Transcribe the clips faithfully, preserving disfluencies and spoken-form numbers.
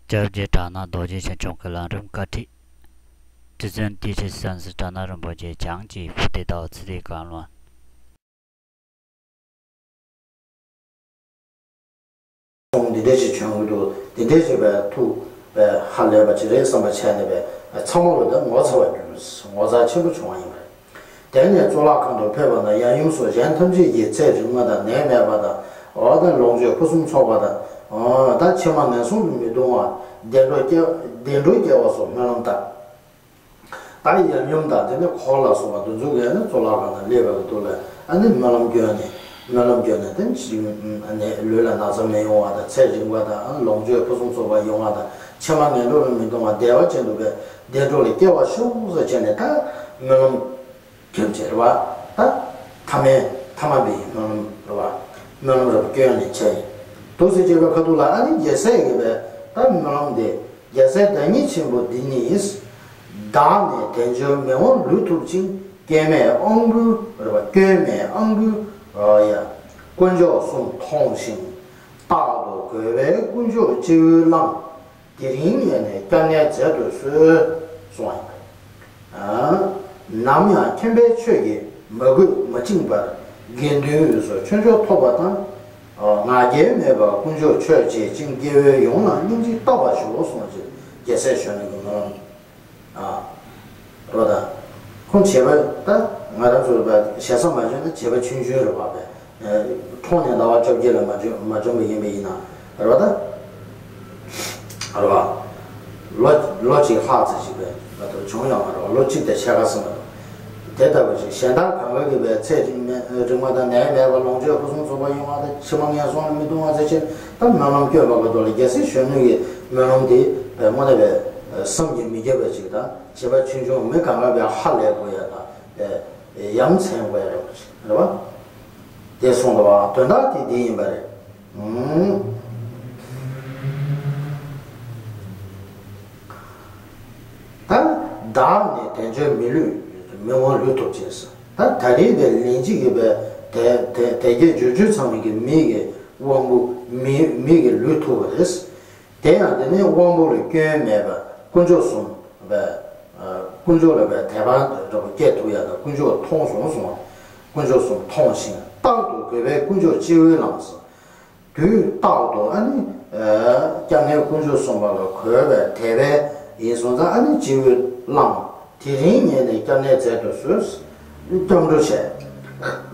སྐྱབས་རྗེ་དྲག་སྣང་རྡོ་རྗེ་ཆེན་མཆོག་གི་ལམ་རིམ་བཀའ་ཁྲིད། རྗེ་བཙུན་བདེ་ཆེན་སྲས་གསུམ་དྲག་སྣང་རིན་པོ་ཆེ་བྱང་ཆུབ་བདེ་ལྟ་བ་ཚེ་འདས་གང་བློ། གསུང་འདི་འདྲ་ཞིག་བྱོན་གྱི་འདུག་འདི་འདྲ་ཞིག་པའི་ཐུགས་པའི་ཧ་ལས་པ་ཅིག་རེད་བསམ་པ་བྱས་ནས་པའི་ཚང་མ་ལོ་ད་ངོ་ཚ་བ་གྱུར། ངོ་ཚ་ཆེན་པོ་བྱུང་བ་ཡིན་པ་རེད། དེ་ནས་གཙུག་ལག་ཁང་དུ་ཕེབས་པ་ན་ཡབ་ཡུམ་སོགས་གཞན་ཐམས་ཅད་ཀྱིས་ཚེ་རིང་བ་དང་ནད་མེད་པ་དང་འོ་ད་ལོངས་སྤྱོད་ཕུན་སུམ་ཚོགས་པ་དང་འོ་ད་ཕྱི་མ་ངན་སོང་དུ་མི་ལྟུང་བ་བདེ་འགྲོ་སྐྱེ་བདེ་འགྲོ་སྐྱེ་བ་སོགས་སྨོན་ལམ་བཏབ། ད་ཡབ་ཡུམ་དང་དེ་ནས་འཁོར་ལ་སོགས་པ་འདི་ཚོ་གིས་ནི་གཙུག་ལག་ཁང་ནང་སླེབས་པ་གི་ཐོག་ལ་ཨ་ནི་སྨོན་ལམ་བསྐྱོན་ནས་སྨོན་ལམ་བསྐྱོན་ནས་དེ་ནི་ཨ་ནི་ལུས་ལ་ན་ཚ་མི་ཡོང་བ་དང་ཚེ་རིང་བ་དང་ལོངས་སྤྱོད་ཕུན་སུམ་ཚོགས་པ་ཡོང་བ་དང་ཕྱི་མ་ངན་འགྲོ་ལ་མི་ལྟུང་བ་བདེ་བ་ཅན་དུ་བས་བདེ་འགྲོ་ལ་སྐྱེ་བ་ཤོག་ཟེར་བྱས་ནས་ད་སྨོན་ལམ་བསྐྱོན་བྱས་རེད་བ། ད་ཐ་མའི་ཐ་མ་པའི་སྨོན་ལམ་རེད་བ། སྨོན་ལམ་རེ་བསྐྱོན་ནས་བྱས་ཡིན། འདུག་སེ་བྱས་པའི་ཁ་ཐུག་ལ་ཨ་ནི་རྒྱལ་སྲས་ཀྱི་བས་ད་སྨོན་ལམ་དེ། རྒྱལ་སྲས་བདག་ཉིད་ཆེན་པོ་འདི་ཉིད། བདག་ནི་དལ་འབྱོར་མི་དབང་ལུས་ཐུབ་ཅིང་། སྐྱོན་མེད་དབང་པོའི་རེད་བ། སྐྱོན་མེད་དབང་པོའི་ཡ། དཀོན་མཆོག་གསུམ་མཐོང་ཞིང་། རྟག་ཏུ་དགོས་པའི་དཀོན་མཆོག་སྤྱི་བོས་བླངས། དེ་རིང་ངས་ནི་སྐྱབས་གནས་མཛད་དུ་གསོལ། གསུངས་པ་ཡིན་པ་རེད། ནམ་ཡང་མཁྱེན་པའི་ཆོས་ཀྱིས་མ་གོས་མ་བཅིངས་པར་དགེ་འདུན་འོད་སྲུང་ཆོས་མཆོག་ཐོབ་པ་དང་། ང་རྒྱལ་མེད་པར་དཀོན་མཆོག་མཆོད་བྱེད་ཅིང་། སྐྱེ་བོའི་ཡོངས་ལ་སྙིང་རྗེ་ལྟ་བར་ཤོག་གསུངས་ཅིག་རྒྱལ་སྲས་གཞོན་ནུ་གི་ནོར། རོ་དང་། ཁོང་བྱས་པ་ད་ང་རང་ཚོ་ཞེ་ས་མ་བྱུང་ན་བྱས་པ་ཆུང་ཆུང་རེད་བ་བས། མཐོང་ནས་ཟླ་བ་བཅོ་བརྒྱད་ལ་མ་བྱུང་མ་བྱུང་བ་ཡིན་པ་ཡིན་ན་རེད་བ་ད། རེད་བ། ལོ་ལོ་གཅིག་ལྷག་ཙམ་ཞིག་པས་ང་ཚོར་བྱུང་ཡོང་བ་རེད་བ། ལོ་གཅིག་དང་ཕྱེད་ཀ་ཙམ་རེད། དེ་ལྟ་བུ་ཞིག་གཞན་དག་གང་ག་གིས་པའི་ཚེ་རིང་མ་རིང་བ་དང་ནད་མེད་པ་ལོངས་སྤྱོད་ཕུན་སུམ་ཚོགས་པ་ཡོང་བ་དང་ཕྱི་མ་ངན་སོང་ལ་མི་ལྟུང་བ་ཚེ་ཕྱིན་ད་སྨོན་ལམ་བསྐྱོན་པ་ག་དོ་ལ་རྒྱལ་སྲས་གཞོན་ནུ་ཡི་སྨོན་ལམ་དེ་པའི་དངོས་གནས་པའི་བསམ་གྱིས་མི་ཁྱབ་པ་ཅིག་དང་བྱེད་པ་ཆུང་ཆུང་མི་གང་ག་པའི་ཧ་ལས་དགོས་ཡ་དང་པའི་ཡ་མཚན་དགོས་ཡ་རེད་བ་ཞིག་རེད་བ། དེ་གསུངས་པ་དོན་དག་དེ་འདི་ཡིན་པ་རེད། ད་བདག་ནི་དལ་འབྱོར་མི་ལུས་མི་དབང་ལུས་ཐུབ་ཅེས། ད་ད་རེས་པའི་ལན་གཅིག་གི་པའི་དལ་དལ་དལ་བརྒྱད་འབྱོར་བཅུ་ཚང་བའི་གི་མི་གི་དབང་པོ་མི་མི་གི་ལུས་ཐུབ་པ་རེད། དེ་ཡང་དེ་ནི་དབང་པོ་ལ་སྐྱོན་མེད་པ་དཀོན་མཆོག་གསུམ་པའི་དཀོན་མཆོག་ལ་པའི་དད་པ་འདྲ་པོ་སྐྱེ་ཐུབ་ཡ་དང་དཀོན་མཆོག་མཐོང་སོང་གསུངས། དཀོན་མཆོག་གསུམ་མཐོང་ཞིང་རྟག་ཏུ་དགོས་པའི་དཀོན་མཆོག་སྤྱི་བོས་བླངས་སོ། དུས་རྟག་ཏུ་ཨ་ནི། སྐྱབས་གནས་དཀོན་མཆོག་གསུམ་པ་ལ་གུས་པས་དད་པས་ཡིན་སོང་ཙང་ཨ་ནི་སྤྱི་བོས་བླངས། དེ་རིང་ངས་ནི་སྐྱབས་གནས་མཛད་དུ་གསོལ། སྐྱབས་འགྲོ་བྱས།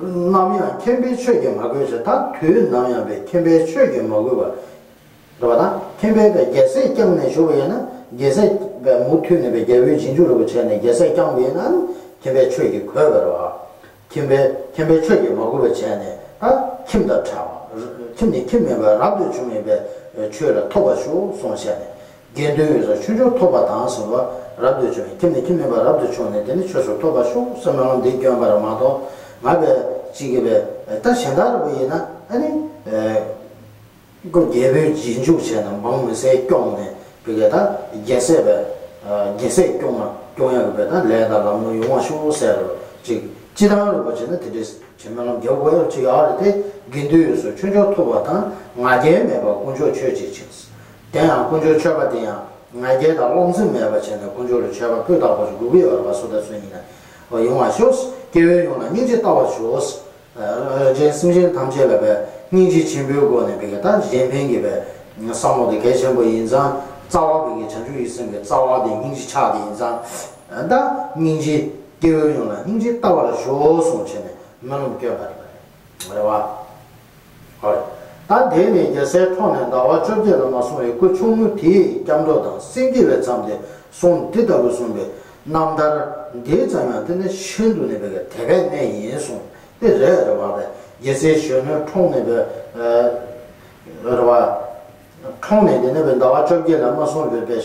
ནམ་ཡང་མཁྱེན་པའི་ཆོས་ཀྱིས་མ་གོས་ཤིང་ད་དུས་ནམ་ཡང་པའི་མཁྱེན་པའི་ཆོས་ཀྱིས་མ་གོས་པ། རེད་བ་དང་མཁྱེན་པའི་པའི་རྒྱལ་སྲས་བསྐྱངས་ནས་བཞུགས་པ་ཡིན་ན་རྒྱལ་སྲས་པའི་མུ་མཐུད་ནས་པའི་རྒྱལ་པོའི་རྗེས་འཇུག་རེད་པ་བྱས་ནས་རྒྱལ་སྲས་བསྐྱངས་པ་ཡིན་ན་ཨ་ནི་མཁྱེན་པའི་ཆོས་ཀྱིས་གོས་པ་རེད་བ། ཁྱིམ་པའི་ཁྱིམ་པའི་ཆོས་ཀྱིས་མ་གོས་པ་བྱས་ནས་ད་ཁྱིམ་དང་བྲལ་བ། ཁྱིམ་ནས་ཁྱིམ་མིན་པར་རབ་ཏུ་བྱུང་བའི་པའི་ཆོས་ལ་ཐོབ་པར་ཤོག་གསུངས་བྱས་ནས་དགེ་འདུན་འོད་སྲུང་ཆོས་མཆོག་ཐོབ་པ་དང་ཟེར་བ་རབ་ཏུ་བྱུང་བའི་ཁྱིམ་ནས་ཁྱིམ་མིན་པར་རབ་ཏུ་བྱུང་ནས་དེ་ནས་ཆོས་སུ་ཐོབ་པར་ཤོག་གསུངས་ནའང་འདི་སྐྱོན་པར་མ་གཏོགས་ང་པའི་གཅིག་གི་པའི་ད་གཞན་དག་རེ་བ་ཡིན་ན་ཨ་ནི། ཁོ་རྒྱལ་པོའི་རྗེས་འཇུག་བྱས་ནས་འབངས་མི་སེར་སྐྱོང་ནས་བི་གའི་ད་རྒྱལ་སྲས་པའི་རྒྱལ་སྲས་སྐྱོང་ན་སྐྱོང་ཡག་གི་པའི་ད་ལས་དང་ལམ་ལུགས་ཡོང་བ་ཤོག་ཟེར་རོ་ཅིག་སྤྱི་བཏང་རེ་བ་བྱས་ན་དེ་འདྲའི་བྱེད་སྨོན་ལམ་རྒྱག་དགོས་ཡོད་ཅིག་ཡག་རེད་དེ་དགེ་འདུན་འོད་སྲུང་ཆོས་མཆོག་ཐོབ་པ་དང་ང་རྒྱལ་མེད་པར་དཀོན་མཆོག་མཆོད་ཅིག་ཅིག་དེ་ཡང་དཀོན་མཆོག་མཆོད་པ་དེ་ཡང་ང་རྒྱལ་དང་རློམ་སེམས་མེད་པ་བྱས་ནས་དཀོན་མཆོག་ལ་མཆོད་པ་སྤུས་དག་པོ་ཞིག་དགོས་ཀྱི་ཡོད་རེད་བ་སུ་དང་སུ་ཡིན་ན་ཡོང་བ་ཤོག་སྐྱེ་བོའི་ཡོངས་ལ་སྙིང་རྗེ་ལྟ་བར་ཤོག་རྗེ་སེམས་ཅན་ཐམས་ཅད་ལ་བས་སྙིང་རྗེ་ཆེན་པོའི་སྒོ་ནས་བས་ད་གཞན་ཕན་གྱི་བས་བསམ་བློ་དེ་གལ་ཆེན་པོ་ཡིན་ཙང་རྩ་བ་བས་བྱང་ཆུབ་ཀྱི་སེམས་ཀྱི་རྩ་བ་དེ་སྙིང་རྗེ་ཆགས་དེ་ཡིན་ཙང་ད་སྙིང་རྗེ་སྐྱེ་བོའི་ཡོངས་ལ་སྙིང་རྗེ་ལྟ་བར་ཤོག་གསུངས་བྱས་ནས་སྨོན་ལམ་བསྐྱོན་པ་རེད་བ། ཧོ། ད་དེ་ནས་རྒྱལ་སྲས་འཁྲུངས་ནས་ཟླ་བ་བཅོ་བརྒྱད་ལ་མ་སོང་བའི་སྐུ་ཆུང་ངུ་དེས་སྐྱབས་འགྲོ་དང་སེང་གེ་ལ་བརྩམས་ཏེ་གསུང་འདི་ལྟ་བུ་གསུངས་པའི་རྣམ་ཐར་འདི་ཙམ་ཡང་དེ་ནི་ཤིན་ཏུ་ནས་བས་དད་པའི་གནས་ཡིན་གསུངས་ཏེ་རེད་རེད་བ་བས་རྒྱལ་སྲས་གཞོན་ནུ་འཁྲུངས་ནས་བས་རེད་བ། འཁྲུངས་ནས་དེ་ནས་བས་ཟླ་བ་བཅོ་བརྒྱད་ལ་མ་སོང་བའི་བས།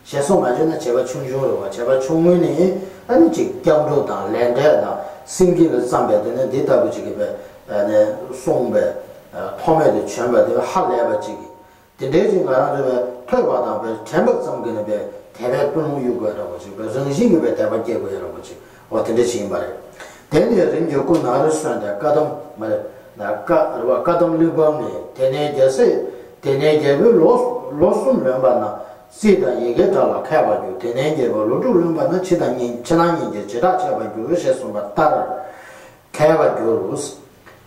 ཞེས་སོགས་མ་བརྗོད་ན་བྱེད་པ་ཆུང་ཆུང་རེད་བ། བྱེད་པ་ཆུང་ངུ་ནི་ཨ་ནི་ཅིག་སྐྱབས་འགྲོ་དང་ལས་འབྲས་དང་སེང་གེ་ལ་བརྩམས་པའི་དེ་ནི་འདི་ལྟ་བུ་ཅིག་གི་བས་ནས་གསུངས་པའི་ཐོག་མེད་དུ་བྱོན་པ་དེ་ཧ་ལས་པ་ཅིག་གི་དེ་འདྲའི་ཅིག་ང་རང་ཚོ་བས་ཐོས་པ་དང་བས་དྲན་པ་ཙམ་གྱིས་ནི་བས་དད་པའི་ཀུན་སློང་གཡུག་དགོས་ར་བ་ཅིག་བས་རང་བཞིན་གྱིས་བས་དད་པ་སྐྱེ་དགོས་ཡ་ར་བ་ཅིག་འོ་དེ་འདྲ་ཅིག་ཡིན་པ་རེད། དེ་ནས་རིམ་གྱིས་སྐུ་ནར་སོན་ཏེ་བཀའ་གདམས་མ་རེད་ན་བཀའ་རེད་བ་བཀའ་གདམས་གླེགས་བམ་ནས་དེ་ནས་རྒྱལ་སྲས་དེ་ནས་རྒྱལ་པོའི་ལོ། ལོ་གསུམ་ལོན་པ་ན་རྩིས་དང་ཡི་གེའི་སྒྲ་ལ་མཁས་པར་འགྱུར། དེ་ནས་རྒྱལ་པོས་ལོ་དྲུག་ལོན་པ་ན་ཕྱི་དང་ཉིན་ཕྱི་ནང་གཉིས་ཀྱི་བྱེ་བྲག་ཕྱེད་པར་འགྱུར་ཞེས་གསུངས་པ་ལྟར། མཁས་པར་འགྱུར།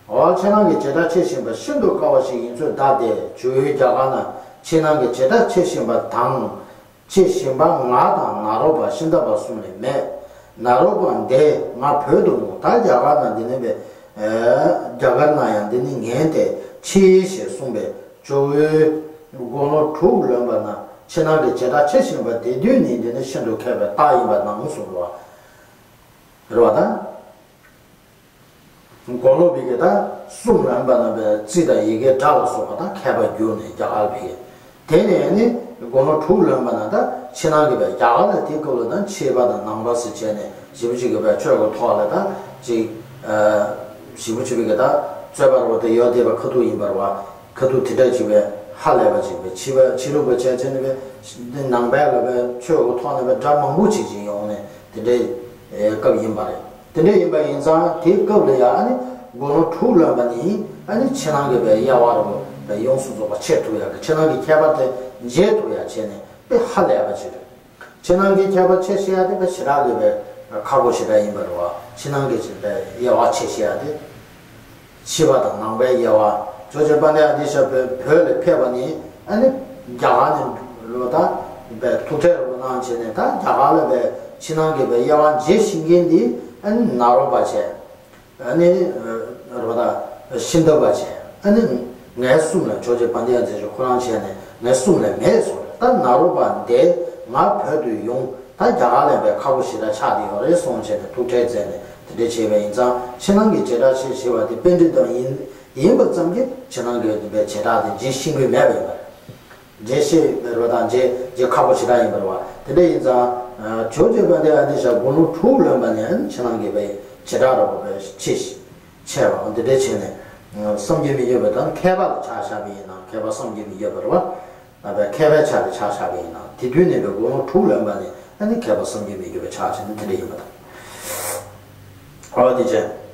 འོ་ཕྱི་ནང་གི་བྱེ་བྲག་ཕྱེ་ཞིང་པ་ཤིན་ཏུ་དཀའ་བ་ཞིག་ཡིན་ཚུལ་བདག་སྟེ། ཇོ་བོའི་རྒྱ་གར་ན་ཕྱི་ནང་གི་བྱེ་བྲག་ཕྱེ་ཞིང་པ་དང་། ཕྱེ་ཞིང་པ་ང་དང་ནཱ་རོ་པ་ཤིན་ཏུ་པ་གསུམ་ལས་མེད། ནཱ་རོ་པ་འདས་ང་བོད་དུ་འོང་། ད་རྒྱ་གར་ན་འདི་ནི་བས། རྒྱ་གར་ན་ཡང་འདི་ནི་ངན་ཏེ་ཕྱི་ཞེས་གསུངས་པས། ཇོ་བོའི་དགུང་ལོ་དྲུག་ལོན་པ་ན་ཕྱི་ནང་གི་བྱེ་བྲག་ཕྱེ་ཞིང་པ་དེ་དུས་ནི་འདི་ནི་ཤིན་ཏུ་མཁས་པའི་རྟགས་ཡིན་པ་ནང་གསུངས་པ་རེད་བ་ད། དགུང་ལོ་བི་གེ་ད་གསུམ་ལོན་པ་ན་བས་རྩིས་དང་ཡི་གེའི་སྒྲ་ལ་སོགས་པ་དང་མཁས་པར་གྱུར་ནས་རྒྱ་གར་བི་གེ། དེ་ནས་ནི་དགུང་ལོ་དྲུག་ལོན་པ་ན་ད་ཕྱི་ནང་གི་བས་རྒྱ་གར་ལ་དེ་སྐབས་ལ་ད་ཕྱི་པ་དང་ནང་པ་ཟེར་བྱས་ནས་ཞེ་པོ་ཅིག་གི་བས་ཆོས་ཀྱི་ཐོག་ལ་ད་ཅིག་ཞེ་པོ་ཅིག་བི་གེ་ད་རྩོད་པ་རོ་དེ་ཡོད་དེ་བ་ཁ་ཐུག་ཡིན་པར་བ་ཁ་ཐུག་དེ་འདྲ་ཅིག་བས་ཧ་ལས་པ་ཅིག་བས་ཕྱི་པ་ཕྱི་རུ་བ་བྱས་བྱས་ནས་བས་ནང་པའི་ལ་བས་ཆོས་ཀྱི་ཐོག་ནས་བས་སྒྲ་མང་པོ་ཅིག་ཅིག་ཡོང་ནས་དེ་འདྲའི་སྐབས་ཡིན་པ་རེད། དེ་འདྲ་ཡིན་པ་ཡིན་ཙང་དེའི་སྐབས་ལ་ཡང་ཨ་ནི་དགུང་ལོ་དྲུག་ལོན་པ་ནི་ཨ་ནི་ཕྱི་ནང་གི་བའི་དབྱེ་བ་རུ་བའི་ཡོངས་སུ་རྫོགས་པ་ཕྱེ་ཐུབ་ཡག་གི་ཕྱི་ནང་གི་ཁྱད་པར་དེ་འབྱེད་ཐུབ་ཡག་བྱས་ནས་དཔེ་ཧ་ལས་པ་ཅིག་རེད། ཕྱི་ནང་གི་ཁྱད་པར་ཕྱེ་ཤེས་ཡག་དེ་དཔེ་ཞེ་དྲག་གི་བའི་ཁག་པོ་ཞེ་དྲག་ཡིན་པ་རེད་བ། ཕྱི་ནང་གི་བའི་དབྱེ་བ་ཕྱེ་ཤེས་ཡག་དེ། ཕྱི་པ་དང་ནང་པའི་དབྱེ་བ། ཇོ་བོ་རྗེ་དཔལ་ལྡན་ཨ་ཏི་ཤ་བོད་བོད་ལ་ཕེབས་པ་ནི་ཨ་ནི་རྒྱ་གར་ནས་ལོ་ད་བའི་ཐུག་འཕྲད་རོགས་གནང་བྱས་ནས་ད་རྒྱ་གར་ལ་བའི་ཕྱི་ནང་གི་བའི་དབྱེ་བ་འབྱེད་ཤེས་མཁན་འདི་ཨ་ནི་ནཱ་རོ་པ་བྱས། ཨ་ནི་རོ་ད་ཤིན་ཏུ་པ་བྱས། ཨ་ནི་ངའི་གསུམ་ལ་ཇོ་བོ་རྗེ་དཔལ་ལྡན་ཨ་ཏི་ཤ་ཁོ་རང་བྱས་ནས་ངའི་གསུམ་ལས་མེད་སོང་། ད་ནཱ་རོ་པ་འདས་ང་བོད་དུ་ཡོང་། ད་རྒྱ་གར་ལ་བའི་ཁག་པོ་ཞེ་དྲག་ཆགས་བསྡད་ཡོད་རེད་གསུངས་བྱས་ནས་ཐུག་འཕྲད་མཛད་ནས་དེ་འདྲ་བྱས་པ་ཡིན་ཙང་ཕྱི་ནང་གི་བྱེ་བྲག་ཕྱེ་ཞེས་པ་དེ་པཎྜི་ཏ་ཡིན་ཡིན་པ་ཙམ་གྱིས་ཕྱི་ནང་གི་བའི་བྱེ་བྲག་དེ་འབྱེད་ཤེས་ཀྱི་མེད་པ་ཡིན་པ་རེད། འབྱེད་ཤེས་པའི་རོ་དང་འབྱེད་འབྱེད་ཁག་པོ་ཞེ་དྲག་ཡིན་པ་རེད་བ། དེ་འདྲ་ཡིན་ཙང་ཇོ་བོ་རྗེ་དཔལ་ལྡན་ཨ་ཏི་ཤ་དགུང་ལོ་དྲུག་ལོན་པ་ནས་ཕྱི་ནང་གི་བའི་བྱེ་བྲག་རོ་བའི་ཕྱེ་ཕྱེ་བ་འདི་འདྲ་བྱས་ནས་བསམ་གྱིས་མི་ཁྱབ་པ་དང་མཁས་པ་ལ་ཆ་བཞག་པ་ཡིན་ན་མཁས་པ་བསམ་གྱིས་མི་ཁྱབ་པ་རེད་བ། ལ་བའི་མཁས་པའི་ཆ་ལ་ཆ་བཞག་པ་ཡིན་ན་དེ་དུས་ནས་བའི་དགུང་ལོ་དྲུག་ལོན་པ་ནས་ཨ་ནི་མཁས་པ་བསམ་གྱིས་མི་ཁྱབ་པའི་ཆ་བྱས་ནས་དེ་འདྲ་ཡིན་པ་དང་། ཨོ་དེ་བྱས།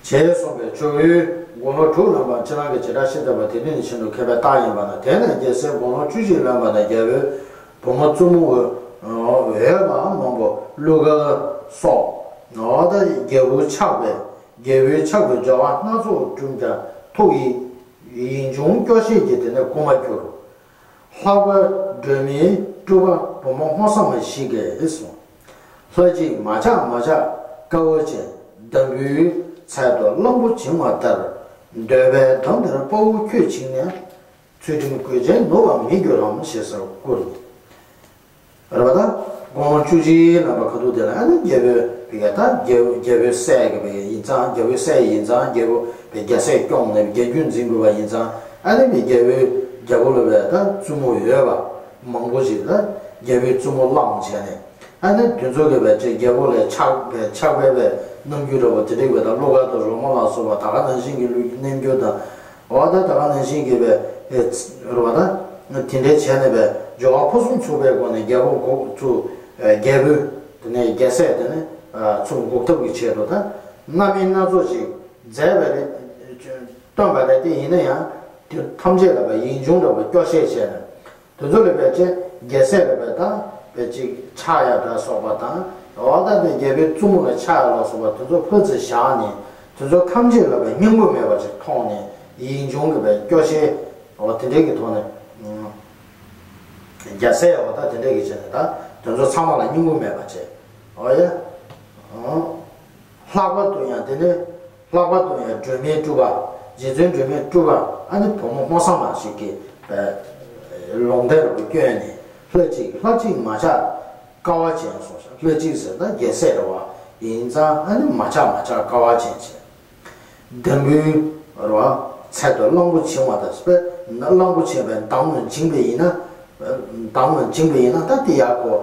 ཞེས་གསུངས་པས་ཇོ་བོའི་དགུང་ལོ་དྲུག་ལོན་པ་ཕྱི་ནང་གི་བྱེ་བྲག་ཤེས་ཐུབ་པ་དེ་དུས་ནས་ཤིན་ཏུ་མཁས་པའི་རྟགས་ཡིན་པ་ན། དེ་ནས་རྒྱལ་སྲས་དགུང་ལོ་བཅུ་གཅིག་ལོན་པ་ན་རྒྱལ་པོའི་བུ་མོ་བཙུན་མོ་འོས་པ་མང་པོ་ཀླུ་མཁར་སོགས་ཨོ་ད་རྒྱལ་པོའི་ཕྱག་པའི་རྒྱལ་པོའི་ཕྱག་པའི་སྦྱོར་བ་སྣ་ཚོགས་བསྒྲུབས་ཀྱང་ཐུགས་ཡིད་ཡིད་འབྱུང་སྐྱོ་ཤས་ཀྱིས་དེ་ནས་མགོ་མ་འཁྱུར། ལྷག་པར་སྒྲོལ་མའི་སྤྲུལ་པ་བུ་མོ་སྔོ་བསངས་མ་ཞིག་གིས་གསུངས། ལྷ་གཅིག་མ་ཆགས་མ་ཆགས་དཀའ་བ་ཅན། འདམ་བུའི་ཚལ་དུ་གླང་པོ་བྱིང་བ་ལྟར། འདོད་པའི་འདམ་དེར་དཔའ་བོ་ཁྱོད་བྱིང་ནས། ཚུལ་ཁྲིམས་གོས་ཆེན་ནུབ་པར་མི་འགྱུར་རམ་ཞེས་སོགས་བསྐུལ། རེད་པ་ད། དགུང་ལོ་བཅུ་གཅིག་ལོན་པ་ཁ་ཐུག་དེ་ལ་ཨ་ནི་རྒྱལ་པོས་བི་ག་ད་རྒྱལ་རྒྱལ་པོའི་སྲས་ཀྱི་བི་ག་ཡིན་ཙང་རྒྱལ་པོའི་སྲས་ཡིན་ཙང་རྒྱལ་པོ་བི་རྒྱལ་སྲས་སྐྱོང་ནས་རྒྱལ་རྒྱུད་འཛིན་དགོས་པ་ཡིན་ཙང་ཨ་ནི་བི་རྒྱལ་པོའི་རྒྱལ་པོ་ལ་བས་ད་བཙུན་མོ་ཡོད་པ་མང་པོ་ཞིག་ད་རྒྱལ་པོའི་བཙུན་མོ་བླངས་བྱས་ནས་ཨ་ནི་དེ་ཚོ་གི་བས་ཅིག་རྒྱལ་པོ་ལ་ཆགས་པའི་ཆགས་པའི་བས་རྣམ་འགྱུར་འདྲ་པོ་དེ་འདྲ་བས་ད་གླུ་གར་དང་རོལ་མོ་ལ་སོགས་པ་ད་ག་ནང་བཞིན་གྱི་གླུ་རྣམ་འགྱུར་དང་། འོ་ད་ད་ག་ནང་བཞིན་གྱི་བའི་རུ་བ་ད་དེ་འདྲའི་བྱས་ནས་བའི་སྦྱོར་བ་ཕུན་སུམ་ཚོགས་པའི་སྒོ་ནས་རྒྱལ་པོ་འགོག་ཚུ་རྒྱལ་པོའི་དེ་ནས་རྒྱལ་སྲས་དེ་ནས་ཚུ་འགོག་ཐབས་ཀྱི་ཆེད་དུ་ད་རྣམ་སྨིན་སྣ་ཚོགས་ཤིག་མཛད་པ་རེད། སྟོན་པ་རེད་དེ་ཡིན་ན་ཡང་དེ་ཐམས་ཅད་ལ་བའི་ཡིད་འབྱུང་འདྲ་བའི་སྐྱོ་ཤས་བྱས་ནས། དེ་ཚོ་ལ་བས་ཅེ་རྒྱལ་སྲས་ལ་བས་ད་བས་ཅིག་ཆགས་ཡ་འདྲ་སོགས་པ་དང་འོ་ད་དེ་རྒྱལ་པོའི་བཙུན་མོ་ལ་ཆགས་ཡ་ལ་སོགས་པ་དེ་ཚོ་ཕར་ཚུར་བཞག་ནས་དེ་ཚོ་ཐམས་ཅད་ལ་བས་སྙིང་པོ་མེད་པ་ཅིག་མཐོང་ནས་ཡིད་འབྱུང་གི་བས་སྐྱོ་ཤས་འོ་དེ་འདྲའི་གི་ཐོག་ནས་རྒྱལ་སྲས་འོ་ད་དེ་འདྲའི་གི་བྱས་ནས་ད་དེ་ཚོ་ཚང་མ་ལ་སྙིང་པོ་མེད་པ་བྱས་འོ་ཡ། ལྷག་པར་དུ་ཡང་དེ་ནས་ལྷག་པར་དུ་ཡང་སྒྲོལ་མའི་སྤྲུལ་པ་རྗེ་བཙུན་སྒྲོལ་མའི་སྤྲུལ་པ་ཨ་ནི་བུ་མོ་སྔོ་བསངས་མ་ཞིག་གིས་ལུང་བསྟན་རུ་བསྐྱོན་ནས་ལྷ་གཅིག་ལྷ་གཅིག་མ་ཆགས་དཀའ་བ་ཅན་གསུངས་ཤིང་ལྷ་གཅིག་ཟེར་ན་རྒྱལ་སྲས་རེད་བ་ཡིན་ཙང་ཨ་ནི་མ་ཆགས་མ་ཆགས་དཀའ་བ་ཅན་བྱས། འདམ་བུའི་རོ་ཚལ་དུ་གླང་པོ་བྱིང་བ་དང་སྤེ་གླང་པོ་བྱིང་བའི་འདམ་ནང་བྱིང་བ་ཡིན་ན་འདམ་ནང་བྱིང་བ་ཡིན་ན་ད་དེ་ཡག་གོ